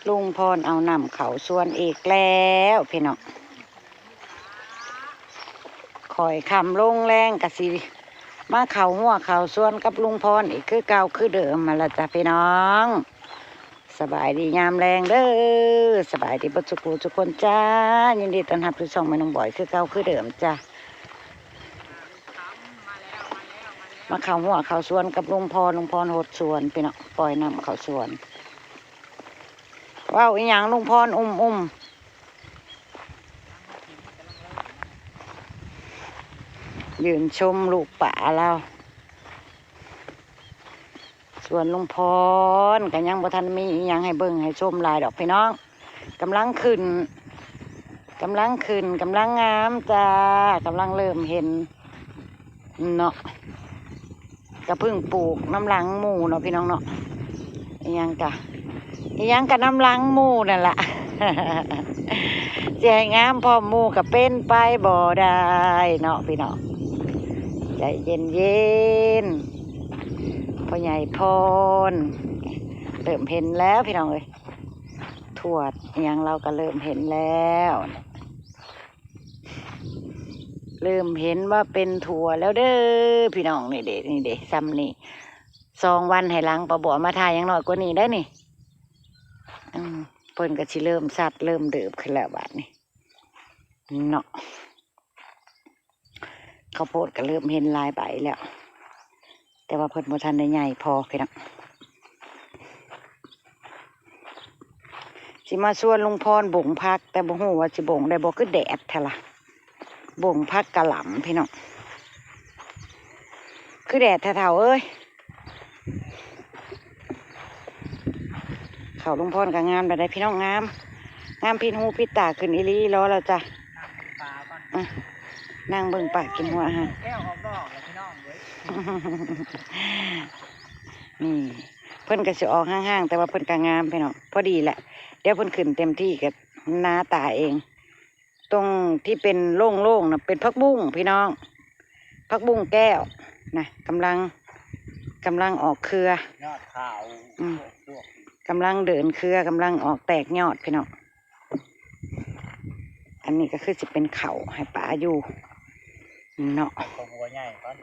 ລຸງພອນເອົານ້ຳເຂົ້າສວນອີກແລ້ວພີ່ນ້ອງ. ຄ່ອຍຄ່ຳລົງແລງກະຊິມາເຂົ້າຮົ້ວເຂົ້າສວນກັບລຸງພອນອີກຄືເກົ່າຄືເດີມຫັ້ນລະຈ້າພີ່ນ້ອງ. ສະບາຍດີຍາມແລງເດີ ສະບາຍດີເບິດສູ່ຜູ້ສູ່ຄົນຈ້າ. ຍິນດີຕ້ອນຮັບສູ່ຊ່ອງແມ່ນ້ອງບອຍຄືເກົ່າຄືເດີມຈ້າ. ມາເຂົ້າຮົ້ວເຂົ້າສວນກັບລຸງພອນ, ລຸງພອນຫົດສວນພີ່ນ້ອງ, ປ່ອຍນ້ຳເຂົ້າສວນ. ເວົ້າອີ່ຫຍັງລຸງພອນ ອຸ້ມໆ ຢືນຊົມລູກປາລາວ. ສວນລຸງພອນກະຍັງບໍ່ທັນມີອີ່ຫຍັງໃຫ້ເບິ່ງໃຫ້ຊົມຫຼາຍດອກພີ່ນ້ອງ. ກຳລັງຂຶ້ນ ກຳລັງຂຶ້ນ ກຳລັງງາມຈ້າ, ກຳລັງເລີ່ມເຫັນເນາະ. ກະເພິ່ງປູກນຳຫຼັງໝູ່ເນາະພີ່ນ້ອງເນາະ. ອີ່ຫຍັງກະ ອີ່ຫຍັງກະນຳຫຼັງໝູ່ນັ້ນລະ. ຊິໃຫ້ງາມພ້ອມໝູ່ກະເປັນໄປບໍ່ໄດ້ເນາະພີ່ນ້ອງ. ໃຈເຢັນໆ ພໍ່ໃຫຍ່ພອນ ເລີ່ມເຫັນແລ້ວພີ່ນ້ອງເອີຍ. ທວດອີ່ຫຍັງລາວກະເລີ່ມເຫັນແລ້ວ. ເລີ່ມເຫັນວ່າເປັນຖົ່ວແລ້ວເດີພີ່ນ້ອງ. ນີ້ເດ ນີ້ເດ ຊ່ຳນີ້. ສອງວັນໃຫ້ຫຼັງ ປາບົວມາຖ່າຍ ຍັງນ້ອຍກວ່ານີ້ໄດ໋ນີ້. ອືມ ເພິ່ນກະຊິເລີ່ມຊັດເລີ່ມເດີບຂຶ້ນແລ້ວບາດນີ້ເນາະ. ເຂົ້າໂພດກະເລີ່ມເຫັນຫຼາຍໃບແລ້ວ ແຕ່ວ່າເພິ່ນບໍ່ທັນໄດ້ໃຫຍ່ພໍພີ່ນ້ອງ. ຊິມາຊວນລຸງພອນບົງຜັກ ແຕ່ບໍ່ຮູ້ວ່າຊິບົງໄດ້ບໍ່. ຄືແດດແທ້ລະ ບົງຜັກກະຫຼຳພີ່ນ້ອງ. ຄືແດດແທ້ເຖົ້າເອີຍ. ເຂົ້າລຸງພອນກະງາມແລ້ວໄດ໋ພີ່ນ້ອງ. ງາມ ງາມຜິດຫູຜິດຕາຂຶ້ນອີ່ຫຼີລໍລະຈ້າ. ອະ ນັ່ງເບິ່ງປາກິນຫົວອາຫານ. ນີ້ ເພິ່ນກະຊິອອກຫ່າງໆ ແຕ່ວ່າເພິ່ນກະງາມພີ່ນ້ອງ ພໍດີແຫຼະ. ດຽວເພິ່ນຂຶ້ນເຕັມທີ່ກະໜ້າຕາເອງ. ຕົງທີ່ເປັນໂລ່ງໆນະ ເປັນຜັກບຸ້ງພີ່ນ້ອງ. ຜັກບຸ້ງແກ້ວນະ ກຳລັງ ກຳລັງອອກເຄືອ. ຍອດຂາວ ອືມ ກຳລັງເດີນເຄືອ ກຳລັງອອກແຕກຍອດພີ່ນ້ອງ. ອັນນີ້ກະຄືຊິເປັນເຂົ້າໃຫ້ປາຢູ່ເນາະ. ເອົາເຂົ້າຫົວໃຫຍ່ກ່ອນ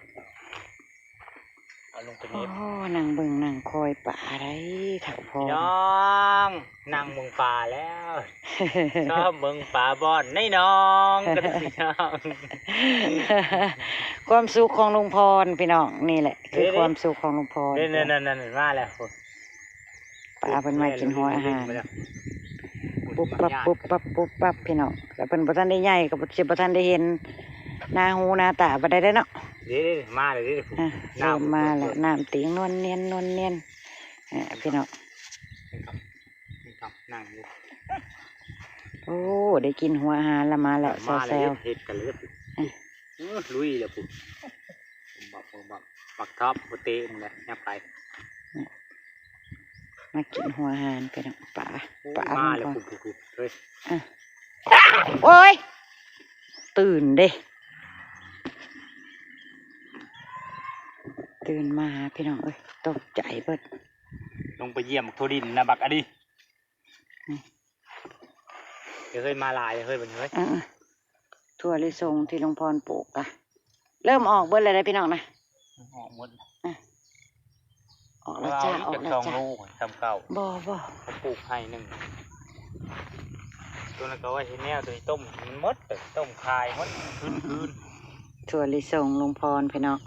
ເອົາລົງໄປເນັບ. ໂອ້ ນັ່ງເບິ່ງນັ່ງຄອຍປາໄດ໋ເຖົ້າພໍ່. ພີ່ນ້ອງ ນັ່ງເບິ່ງປາແລ້ວ ຊອມເບິ່ງປາບ່ອນໃນໜອງກັນພີ່ນ້ອງ. ຄວາມສຸກຂອງລຸງພອນພີ່ນ້ອງ. ນີ້ແຫຼະຄືຄວາມສຸກຂອງລຸງພອນ. ເດ້ໆ ນັ້ນໆໆ ມາແລ້ວ. ປາເພິ່ນມາກິນຫົວອາຫານ ປຸບປັບ ປຸບປັບ ປຸບປັບພີ່ນ້ອງ. ແລ້ວເພິ່ນບໍ່ທັນໄດ້ໃຫຍ່ ກະຊິບໍ່ທັນໄດ້ເຫັນໜ້າຫູໜ້າຕາປານໃດເດ້ເນາະ. ເດ້ໆ ມາແລ້ວເດ້. ອະ ເລີ່ມມາແລ້ວ ນ້ຳຕີງນວນນຽນ ນວນນຽນ. ອະ ພີ່ນ້ອງ ນີ້ຄັບ ນີ້ຄັບ ນັ່ງຢູ່. ໂອ້ ໄດ້ກິນຫົວອາຫານລະ ມາແລ້ວ ມາແລ້ວ ແຊວໆ ເຮັດກັນເລີຍ. ອະ ເອີ ລຸຍແລ້ວພຸ້ນ ບັກ ບັກ ບັກທັອບບໍ່ເຕະມັນແຫຼະ ຍັບໄປ. ມາກິນຫົວອາຫານພີ່ນ້ອງ ປາ ໂອ້ ປາ ມາແລ້ວ ພຸ້ນໆໆ ເຮີ້ຍ. ອະ ໂອ້ຍ ຕື່ນເດ້ ຕື່ນມາພີ່ນ້ອງເອີຍ ຕົກໃຈເບິດ. ລົງໄປຢ້ຽມບັກຖົ່ວດິນນະ ບັກອະດີ. ອືມ ເອີຍ ມາຫຼາຍເຮີ້ຍ ບັດນີ້ເຮີ້ຍ. ເອີ ຖົ່ວລິສົງທີ່ລຸງພອນປູກກະເລີ່ມອອກເບິດແລ້ວເດ້ພີ່ນ້ອງນະ. ອອກໝົດ ອະ ອອກແລ້ວຈ້າ ອອກແລ້ວຈ້າ. ໂລສ່ຳເກົ່າ ບໍ່ ບໍ່ ເຂົາປູກໄຮ່ໜຶ່ງ ໂຕນັ້ນກະໄວ້ເຮັດແນວ ໂຕນີ້ຕົ້ມມັນໝົດ ຕົ້ມຂາຍໝົດຄືນໆ. ຖົ່ວລິສົງລຸງພອນພີ່ນ້ອງ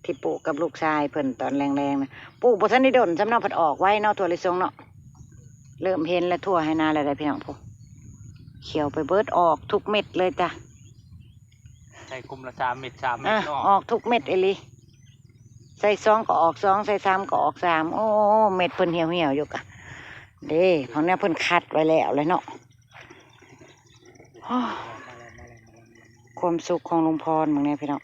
ທີ່ປູກກັບລູກຊາຍເພິ່ນຕອນແລງໆນະ ປູກບໍ່ທັນໄດ້ດົນຊ້ຳເນາະ ພັດອອກໄວເນາະ ຖົ່ວລິສົງເນາະ. ເລີ່ມເຫັນແລ້ວທົ່ວໄຮ່ນາແລ້ວໄດ໋ພີ່ນ້ອງ. ໂອ້ ຂຽວໄປເບິດ ອອກທຸກເມັດເລີຍຈ້າ. ໃສ່ກຸ່ມລະສາມເມັດ ສາມເມັດ ອະ ເນາະ ອອກທຸກເມັດອີ່ຫຼີ. ໃສ່ສອງກະອອກສອງ ໃສ່ສາມກະອອກສາມ. ໂອ້ ເມັດເພິ່ນຫ່ຽວໆຢູ່ກະເດ້ ເພາະແນວເພິ່ນຄັດໄວ້ແລ້ວແຫຼະເນາະ. ໂອ້ ຄວາມສຸກຂອງລຸງພອນເບິ່ງແດ່ພີ່ນ້ອງ.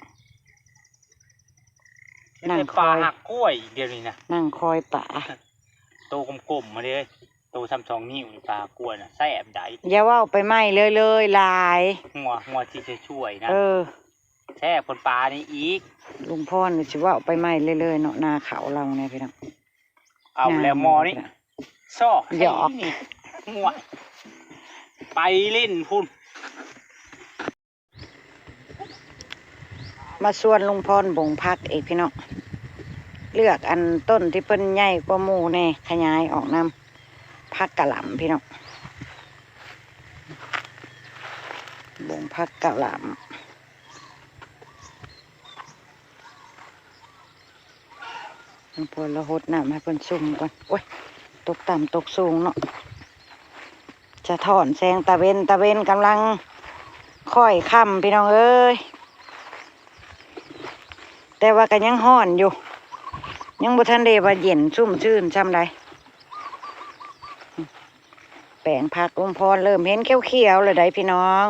ນັ່ງຄອຍ ປາຫາກກ້ວຍອີກດຽວນີ້ນະ ນັ່ງຄອຍປາ ໂຕກົມໆມາເດ້ ໂຕສ່ຳສອງນິ້ວນີ້ ປາຫາກກ້ວຍນະ ແຊບໃດ໋. ຢ່າເວົ້າໄປໄໝ້ເລີຍໆຫຼາຍ ຫົວ ຫົວຊິຊ່ວຍໆນະ. ເອີ ແຊບກວ່າປານີ້ອີກ. ລຸງພອນຊິເວົ້າໄປໄໝ້ເລີຍໆເນາະ ນາເຂົ້າລາວນີ້ພີ່ນ້ອງ. ເອົາແລ້ວໝໍ້ນີ້ ຊອກ ຢອກ ນີ້ ຫົວ ໄປຫຼິ້ນພຸ້ນ. ມາຊວນລຸງພອນບົງຜັກອີກພີ່ນ້ອງ, ເລືອກອັນຕົ້ນທີ່ເພິ່ນໃຫຍ່ກວ່າໝູ່ແດ່ ຂະຫຍາຍອອກນຳ. ຜັກກະຫຼ່ຳພີ່ນ້ອງ, ບົງຜັກກະຫຼ່ຳ. ເພິ່ນລະຫົດນ້ຳໃຫ້ເພິ່ນຊຸ່ມກ່ອນ. ໂອ້ຍ ຕົກຕ່ຳຕົກສູງເນາະ. ສະທ້ອນແສງຕາເວັນ, ຕາເວັນກຳລັງຄ້ອຍຄ່ຳພີ່ນ້ອງເອີຍ, ແຕ່ວ່າກໍຍັງຮ້ອນຢູ່, ຍັງບໍ່ທັນໄດ້ວ່າເຢັນຊຸ່ມຊື່ນຊ່ຳໃດ. ແປງຜັກລຸງພອນເລີ່ມເຫັນຂຽວໆແລ້ວໃດ໋ພີ່ນ້ອງ.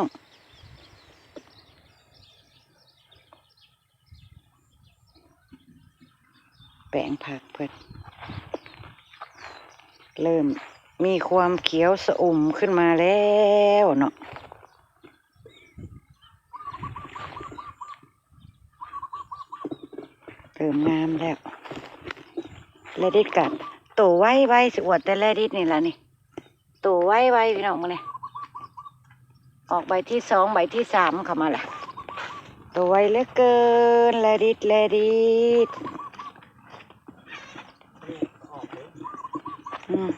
ແປງຜັກເພິ່ນເລີ່ມມີຄວາມຂຽວຊະອຸ່ມຂຶ້ນມາແລ້ວເນາະ, ເລີ່ມງາມແລ້ວ. ແລດິດກະໂຕໄວໆ, ຊິອວດແຕ່ແລດິດນີ້ລະນີ້. ໂຕໄວໆ ພີ່ນ້ອງ ມື້ນີ້ອອກໃບທີສອງ ໃບທີສາມເຂົ້າມາລະ, ໂຕໄວເຫຼືອເກີນ ແລດິດ ແລດິດ. ອືມ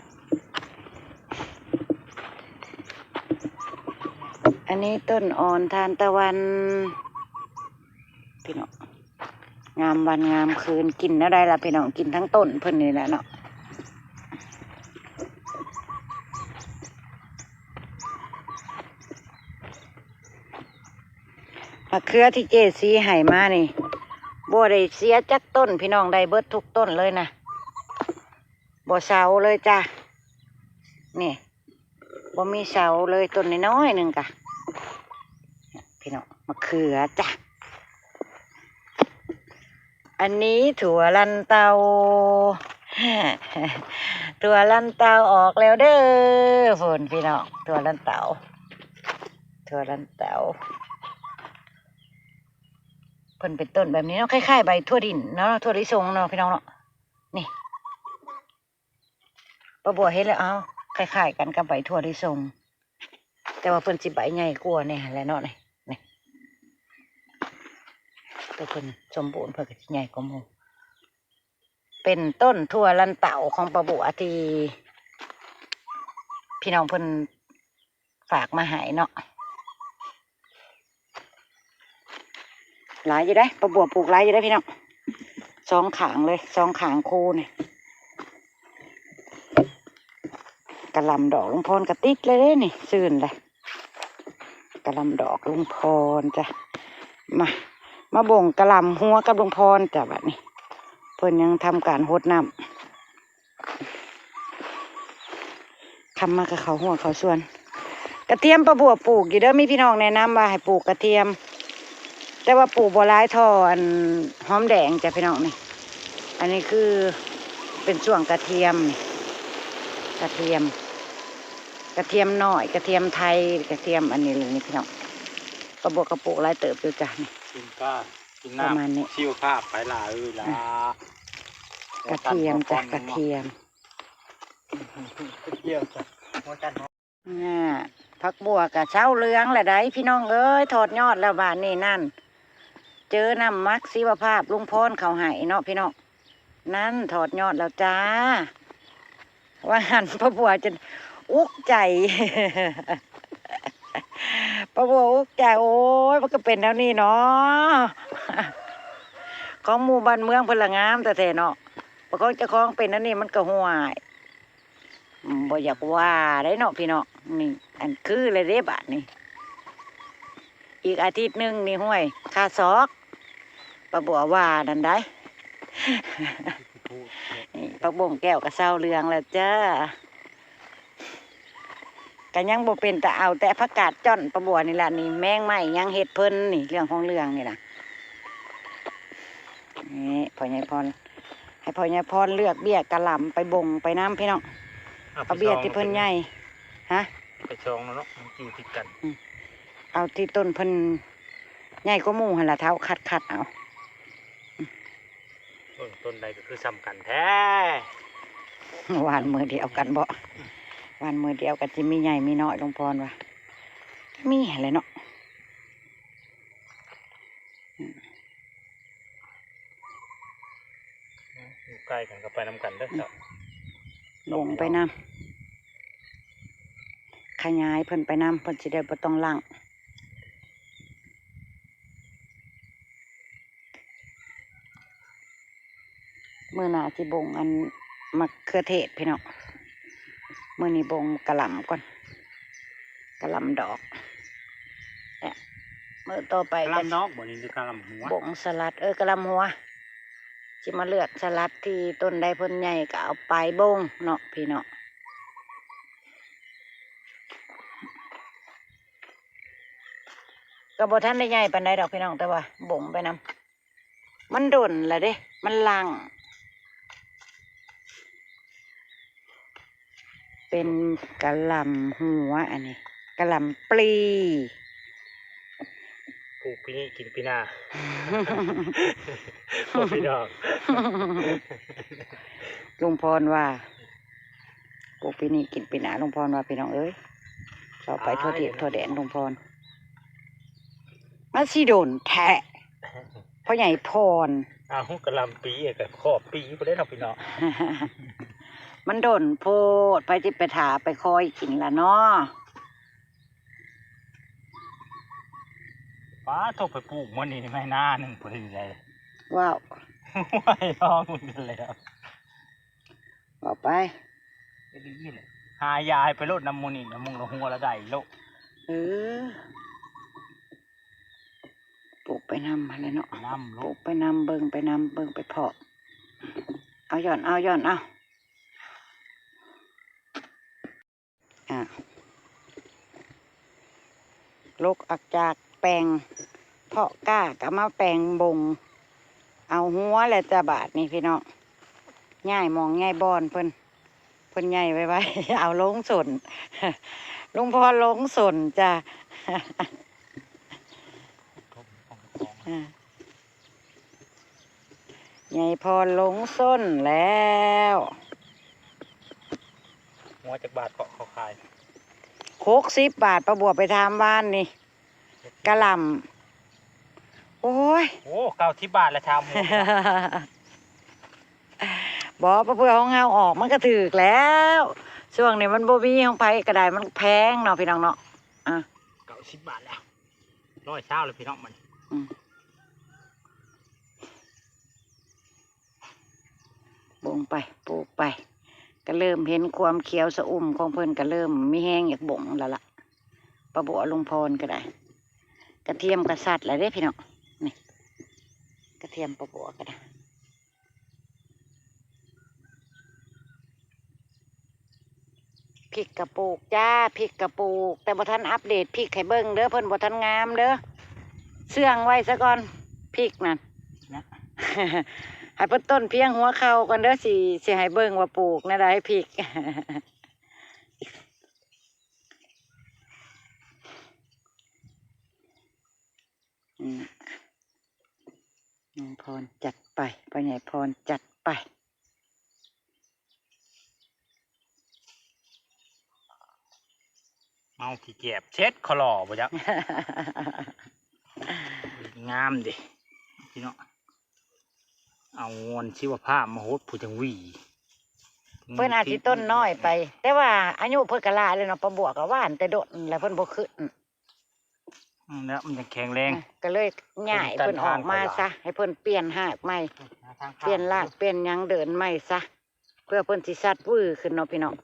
ອັນນີ້ຕົ້ນອ່ອນທານຕະວັນ ພີ່ນ້ອງ. ງາມວັນງາມຄືນ, ກິນແນວໃດລະພີ່ນ້ອງ, ກິນທັງຕົ້ນເພິ່ນນີ້ແຫຼະເນາະ. ໝາກເຂືອທີ່ເຈສີໃຫ້ມານີ້ ບໍ່ໄດ້ເສຍຈັກຕົ້ນພີ່ນ້ອງ, ໄດ້ເບິດທຸກຕົ້ນເລີຍນະ, ບໍ່ເຊົາເລີຍຈ້າ. ນີ້ ບໍ່ມີເສົາເລີຍ, ຕົ້ນນ້ອຍໆໜຶ່ງກະ ພີ່ນ້ອງ, ມະເຂືອຈ້ະ. ອັນນີ້ຖົ່ວລັນເຕົາ, ຖົ່ວລັນເຕົາອອກແລ້ວເດີພຸ້ນ ພີ່ນ້ອງ, ຖົ່ວລັນເຕົາ, ຖົ່ວລັນເຕົາ. ເພິ່ນເປັນຕົ້ນແບບນີ້ເນາະ, ຄ້າຍໆໃບຖົ່ວດິນເນາະ, ຖົ່ວລິສົງເນາະ ພີ່ນ້ອງເນາະ. ນີ້ ປ້າບົວເຫັນແລ້ວ ເອົ້າ ຄ້າຍໆກັນກັບໃບຖົ່ວລິສົງ, ແຕ່ວ່າເພິ່ນຊິໃບໃຫຍ່ກວ່າແດ່ຫັ້ນແຫຼະເນາະ. ນີ້ ນີ້ ໂຕເພິ່ນສົມບູນ ເພິ່ນກໍຊິໃຫຍ່ກວ່າໝູ່. ເປັນຕົ້ນຖົ່ວລັນເຕົາຂອງປ້າບົວທີ່ພີ່ນ້ອງເພິ່ນ ຝາກມາໃຫ້ເນາະ. ຫຼາຍຢູ່ເດ້, ປ້າບົວປູກຫຼາຍຢູ່ເດ້ພີ່ນ້ອງ, ສອງຂ້າງເລີຍ, ສອງຂ້າງຄູນີ້. ກະຫຼ່ຳດອກລຸງພອນກະຕິດເລີຍເດ້ນີ້, ຊື່ນເລີຍ. ກະຫຼ່ຳດອກລຸງພອນຈ້ະ. ມາ ມາບົ່ງກະຫຼ່ຳຫົວກັບລຸງພອນຈ້ະ. ບັດນີ້ເພິ່ນຍັງທຳການຫົດນ້ຳ. ຄ່ຳມາກໍເຂົ້າຮົ້ວເຂົ້າສວນ. ກະທຽມປ້າບົວປູກຢູ່ເດີ, ມີພີ່ນ້ອງແນະນຳວ່າໃຫ້ປູກກະທຽມ, ແຕ່ວ່າປູກບໍ່ຫຼາຍທໍ່ອັນຫອມແດງຈ້ະພີ່ນ້ອງ. ນີ້ ອັນນີ້ຄືເປັນຊ່ວງກະທຽມ, ກະທຽມ ກະທຽມນ້ອຍ, ກະທຽມໄທ, ກະທຽມອັນນີ້ແຫຼະນີ້ພີ່ນ້ອງ. ປ້າບົວກໍປູກຫຼາຍເຕີບຢູ່ຈ້ະນີ້. ກິນກາ ກິນນ້ຳ ປະມານນີ້ ຊີວພາບໄປຫຼາຍເອີຍຫຼາ. ອືມ ກະທຽມຈ້ະ ກະທຽມ. ອ່າ ຜັກບົວກະເຊົາເຫຼືອງແລ້ວໃດ໋ພີ່ນ້ອງເອີຍ, ຖອດຍອດແລ້ວບາດນີ້. ນັ້ນ ເຈີນ້ຳໝັກຊີວະພາບລຸງພອນເຂົາໃຫ້ເນາະພີ່ນ້ອງ. ນັ້ນ ຖອດຍອດແລ້ວຈ້າ. ວ່າຫັ້ນ ປ້າບົວຈົນອຸກໃຈ, ປ້າບົວອຸກໃຈ. ໂອ້ຍ ມັນກໍເປັນແນວນີ້ເນາະ, ຂອງໝູ່ບ້ານເມືອງເພິ່ນລະງາມແທ້ໆເນາະ, ຂອງເຈົ້າຂອງເປັນແນວນີ້ມັນກໍ ຫ້ວຍ ບໍ່ຢາກວ່າໄດ໋ເນາະພີ່ນ້ອງ. ນີ້ ອັນຄືແລ້ວເດ້ບາດນີ້, ອີກອາທິດໜຶ່ງນີ້ ຫ້ວຍ ຄາສອກ ປ້າບົວວ່ານັ້ນໄດ໋. ນີ້ ຜັກບົ້ງແກ້ວກໍເຊົາເຫຼືອງແລ້ວຈ້າ. ກໍຍັງບໍ່ເປັນຕາເອົາ, ແຕ່ຜັກກາດຈ້ອນປ້າບົວນີ້ລະນີ້, ແມງໄມ້ຍັງເຮັດເພິ່ນນີ້, ເລື່ອງຂອງເລື່ອງນີ້ນະ. ນີ້ພໍ່ໃຫຍ່ພອນ, ໃຫ້ພໍ່ໃຫຍ່ພອນເລືອກເບ້ຍກະຫຼ່ຳໄປບົ່ງໄປນຳພີ່ນ້ອງ. ເອົາ ເອົາເບ້ຍທີ່ເພິ່ນໃຫຍ່. ຮະ? ໄປຊອງແລ້ວເນາະ, ມັນຢູ່ຕິດກັນ. ອືມ ເອົາທີ່ຕົ້ນເພິ່ນໃຫຍ່ກວ່າໝູ່ຫັ້ນລະເຖົ້າ, ຄັດໆເອົາ. ອືມ ຕົ້ນ ຕົ້ນໃດກໍຄືສ່ຳກັນແທ້. ຫວ່ານມື້ດຽວກັນບໍ? ຫວ່ານມື້ດຽວກັນ ຊິມີໃຫຍ່ມີນ້ອຍ ລຸງພອນວ່າ. ກໍມີຫັ້ນແຫຼະເນາະ. ຢູ່ໃກ້ກັນກໍໄປນຳກັນເດີ້ເຈົ້າ. ອືມ ບົງໄປນຳ ຂະຫຍາຍເພິ່ນໄປນຳ ເພິ່ນຊິໄດ້ບໍ່ຕ້ອງລ້າງ. ມື້ໜ້າຊິບົງອັນມະເຂືອເທດພີ່ນ້ອງ. ມື້ນີ້ບົງກະຫຼ່ຳກ່ອນ ກະຫຼ່ຳດອກ ແລະ ມື້ຕໍ່ໄປກະ ກະຫຼ່ຳດອກບໍ່ນີ້ ຫຼືກະຫຼ່ຳຫົວ? ບົງສະຫຼັດ ເອີ ກະຫຼ່ຳຫົວ. ຊິມາເລືອກສະຫຼັດທີ່ຕົ້ນໃດເພິ່ນໃຫຍ່ກໍເອົາໄປບົງເນາະພີ່ນ້ອງ. ກໍບໍ່ທັນໄດ້ໃຫຍ່ປານໃດດອກພີ່ນ້ອງ ແຕ່ວ່າບົງໄປນຳ. ມັນດົນລະເດ້ ມັນຫຼັ່ງ. ເປັນກະຫຼ່ຳຫົວ ອັນນີ້ກະຫຼ່ຳປລີ. ປູກປີນີ້ກິນປີໜ້າ ພໍ່ພີ່ນ້ອງ. ລຸງພອນວ່າ ປູກປີນີ້ກິນປີໜ້າ ລຸງພອນວ່າ ພີ່ນ້ອງເອີຍ. ເຂົ້າໄປທົ່ວທິດທົ່ວແດນ ລຸງພອນ. ມັນຊິດົນແທ້ ພໍ່ໃຫຍ່ພອນ. ອ້າວ ກະຫຼ່ຳປີກໍຂອບປີພຸ້ນເດ້ເນາະພີ່ນ້ອງ. ມັນດົນໂພດ ໃຜຊິໄປຖ້າໄປຄອຍກິນລະເນາະ. ປ້າໂທ ໄປປູກມື້ນີ້ໄຮ່ນາໜຶ່ງພໍດີເລີຍ. ວ້າວ ໂອ້ຍ ລອງເບິ່ງກັນແລ້ວ. ເວົ້າໄປ ຫາຢາໃຫ້ໄປໂລດນຳໝູ່ນີ້ນະ ມຸງລະຫົວລະໄດ້ໂລດ. ເອີ ປູກໄປນຳຫັ້ນແຫຼະເນາະ ນຳໂລດ ປູກໄປນຳ ເບິ່ງໄປນຳ ເບິ່ງໄປພ້ອມ. ເອົາ ຍ້ອນເອົາ ຍ້ອນເອົາ. ອ່າ ຫຼົກອອກຈາກແປງເພາະກ້າ ກໍມາແປງບົງ ເອົາຫົວແຫຼະຈ້າບາດນີ້ພີ່ນ້ອງ. ຍ້າຍໝ່ອງຍ້າຍບ່ອນເພິ່ນ ເພິ່ນໃຫຍ່ໄວໆ ເອົາລົງສົ້ນ ລຸງພອນລົງສົ້ນຈ້າ. ອ່າ ຍາຍພອນລົງສົ້ນແລ້ວ. ຫົວຈັກບາດເກາະເຂົາຂາຍ? ຫົກສິບບາດ ປ້າບົວໄປຖາມວານນີ້. ກະຫຼ່ຳ ໂອ້ຍ ໂອ້ ເກົ້າສິບບາດລະ ຖາມຫົວ. ບໍ່ ເພື່ອຂອງເຮົາອອກມັນກະຖືກແລ້ວ. ຊ່ວງນີ້ມັນບໍ່ມີຂອງໃຜກະໄດ້ ມັນແພງເນາະ ພີ່ນ້ອງເນາະ. ອ່າ ເກົ້າສິບບາດແລ້ວ. ຮ້ອຍຊາວແລ້ວພີ່ນ້ອງມັນ. ອືມ ບົງໄປ ປູກໄປ ກະເລີ່ມເຫັນຄວາມຂຽວຊະອຸ່ມຂອງເພິ່ນ ກະເລີ່ມມີແຮງຢາກບົງແລ້ວລະ ປ້າບົວ ລຸງພອນກະໄດ້. ກະທຽມກະສັດແລ້ວເດ້ພີ່ນ້ອງ ນີ້ ກະທຽມປ້າບົວກະໄດ້. ພິກກະປູກຈ້າ ພິກກະປູກ ແຕ່ບໍ່ທັນອັບເດດພິກໃຫ້ເບິ່ງເດີ ເພິ່ນບໍ່ທັນງາມເດີ. ເຊື່ອງໄວ້ຊະກ່ອນພິກນັ້ນນະ ໃຫ້ເພິ່ນຕົ້ນພຽງຫົວເຂົ່າກ່ອນເດີ ຊິ ຊິໃຫ້ເບິ່ງວ່າປູກແນວໃດພິກ. ອືມ ລຸງພອນຈັດໄປ ພໍ່ໃຫຍ່ພອນຈັດໄປ. ເມົາຂີ້ແກບເຊັດ ຂໍຫຼໍ່ບໍ່ຈັກ ງາມເດ້ພີ່ນ້ອງ. ເອົາງອນຊີວະພາມມາຫົດຜູ້ຈັ່ງຫວີ ເພິ່ນອາດຊິຕົ້ນນ້ອຍໄປ ແຕ່ວ່າອາຍຸເພິ່ນກະຫຼາຍແລ້ວເນາະ ປ້າບົວກະຫວ່ານແຕ່ດົນແລ້ວ ເພິ່ນບໍ່ຂຶ້ນ. ອືມ ແລ້ວມັນຈັ່ງແຂງແຮງ ອ່ະ ກໍເລີຍຍ້າຍເພິ່ນອອກມາຊະ ໃຫ້ເພິ່ນປ່ຽນຮາກໃໝ່ ປ່ຽນລາກປ່ຽນຫຍັງເດີນໃໝ່ຊະ ເພື່ອເພິ່ນຊິຊັດວືຂຶ້ນເນາະພີ່ນ້ອງ.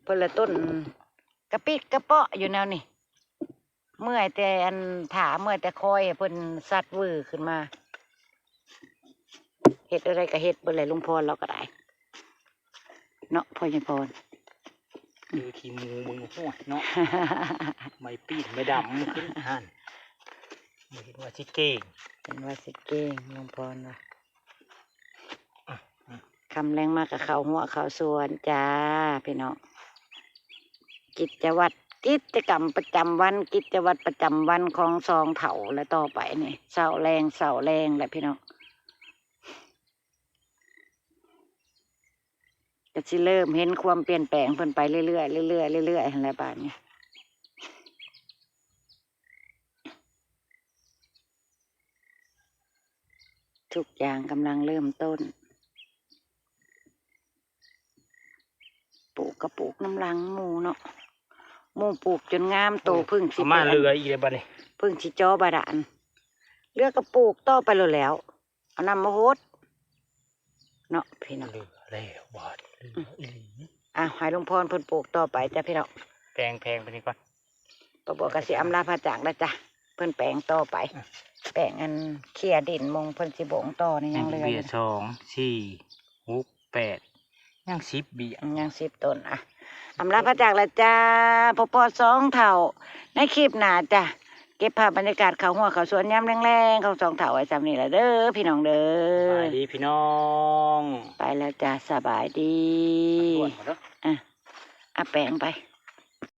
ເພິ່ນລະຕົ້ນກະປິກກະເປາະຢູ່ແນວນີ້ ເມື່ອຍແຕ່ອັນຖ້າ ເມື່ອຍແຕ່ຄອຍໃຫ້ເພິ່ນຊັດວືຂຶ້ນມາ. ເຮັດແນວໃດກະເຮັດເບິດແຫຼະ ລຸງພອນລາວກະໄດ້ເນາະ ພໍ່ໃຫຍ່ພອນ. ຄືຂີ້ໝູມຶງ ໂອ້ຍເນາະ ໄມ້ປີນໄມ້ດຳຂຶ້ນຫັ້ນ ເຫັນວ່າຊິເກັ່ງ ເຫັນວ່າຊິເກັ່ງ ລຸງພອນວ່າ. ອືມ ຄ່ຳແລງມາກະເຂົ້າຮົ້ວເຂົ້າສວນຈ້າພີ່ນ້ອງ. ກິດຈະວັດ ກິດຈະກຳປະຈຳວັນ ກິດຈະວັດປະຈຳວັນຂອງສອງເຖົ້າແລະ ຕໍ່ໄປນີ້ ເຊົ້າແລງ ເຊົ້າແລງແຫຼະພີ່ນ້ອງ. ກໍຊິເລີ່ມເຫັນຄວາມປ່ຽນແປງເພິ່ນໄປເລື້ອຍໆ ເລື້ອຍໆ ເລື້ອຍໆ ຫັ້ນແຫຼະບາດນີ້. ທຸກຢ່າງກຳລັງເລີ່ມຕົ້ນ. ປູກກໍປູກນຳຫຼັງໝູ່ເນາະ. ໝູ່ປູກຈົນງາມໂຕ ເພິ່ງຊິ ເອົາມາເຫຼືອອີກແລ້ວບາດນີ້ ເພິ່ງຊິເຈາະບາດານ. ເຫຼືອກໍປູກຕໍ່ໄປໂລດແລ້ວ ເອົານ້ຳມາຫົດເນາະພີ່ນ້ອງ. ເຫຼືອແລ້ວບາດນີ້ ເຫຼືອອີ່ຫຼີ. ອ້າວ ໃຫ້ລຸງພອນເພິ່ນປູກຕໍ່ໄປຈ້ະພີ່ນ້ອງ. ແປງແຜງໄປນີ້ກ່ອນ. ປ້າບົວກໍຊິອຳລາພາຈາກແລ້ວຈ້ະ ເພິ່ນແປງຕໍ່ໄປ. ອືມ ແປງອັນເຄ່ຍດິນ ມົງເພິ່ນຊິບົງຕໍ່ນີ້ ຍັງເຫຼືອຢູ່ ເບ້ຍສອງ ສີ່ ຫົກ ແປດ ຍັງສິບເບ້ຍ ຍັງສິບຕົ້ນ. ອ່ະ ອຳລາພາຈາກແລ້ວຈ້າ ພໍ້ໆ ສອງເຖົ້າ ໃນຄລິບໜ້າຈ້ະ. ເກັບພາບບັນຍາກາດເຂົ້າຮົ້ວເຂົ້າສວນຍາມແລງໆ ຂອງສອງເຖົ້າໄວ້ສ່ຳນີ້ລະເດີພີ່ນ້ອງເດີ. ສະບາຍດີພີ່ນ້ອງ ໄປແລ້ວຈ້າ ສະບາຍດີ. ອ່ະ ເອົາແປງໄປ.